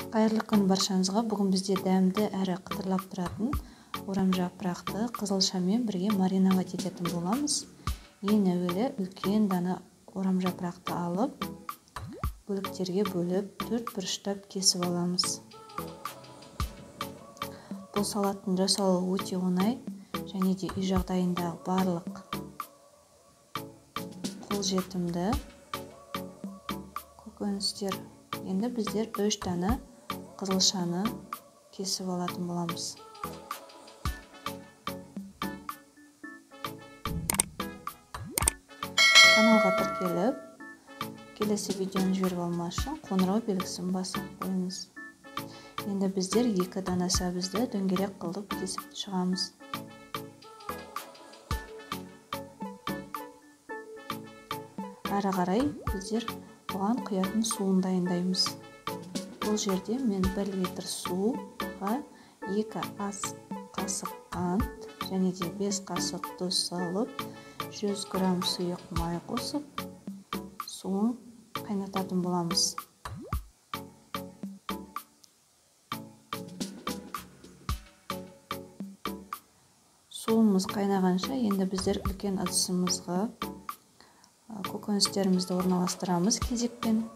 Қайырлы күн баршаңызға. Бүгін бізде дәмді әрі қытырлап тұратын орамжапырақты қызылшамен бірге мариновать ететін боламыз. Ең әуелі үлкен дана орамжапырақты алып, бөліктерге бөліп, төрт бұрыштап кесіп аламыз. Бұл салаттың жасалуы өте оңай және де үй жағдайындағы барлық қолжетімді көкөністер. Енді біздер 3 дана қызылшаны кесіп алатын боламыз. Каналға тіркеліп, келесі видеоны жіберіп алмас үшін қоңырау белгісін басып қойыңыз. Енді біздер 2 дана сәбізді дөңгелек қылып кесіп шығамыз. Әрі қарай біздер бұған құятын суын дайындаймыз. Бұл жерде мен 1 литр суға 2 ас қасық қант және де 5 қасық тұз салып, 100 грамм сұйық май қосып, суын қайнататын боламыз. Суымыз қайнағанша енді біздер үлкен ыдысымызға көкөністерімізді орналастырамыз кезекпен.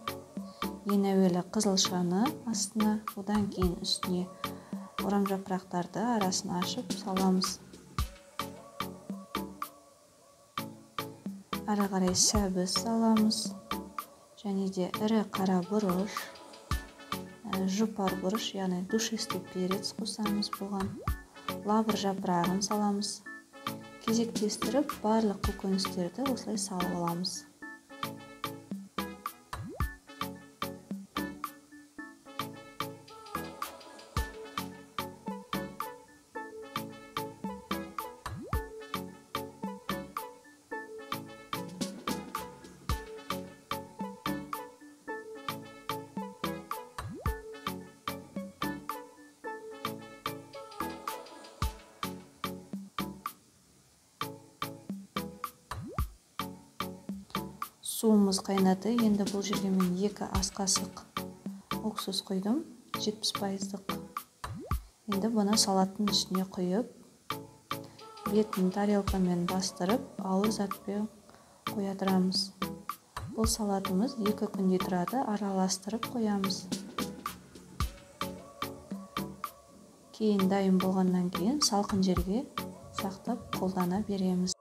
Ең әуелі қызылшаны астына, одан кейін үстіне орамжапырақтарды арасын ашып саламыз. Ары қарай сәбіз саламыз және де ірі қара бұрыш, жұпар бұрыш, яғни душистый перец қосамыз бұған. Лавр жапырағын саламыз. Кезектестіріп барлық көкөністерді осылай салып аламыз. Суымыз қайнады. Енді бұл жерге мен 2 ас қасық уксус құйдым, 70%-лық. Енді бұны салаттың үстіне құйып, бетін тарелкамен бастырып, ауыр затпен қоя тұрамыз. Бұл салатымыз 2 күндей тұрады, араластырып қоямыз. Кейін дайын болғаннан кейін салқын жерге сақтап қолдана береміз.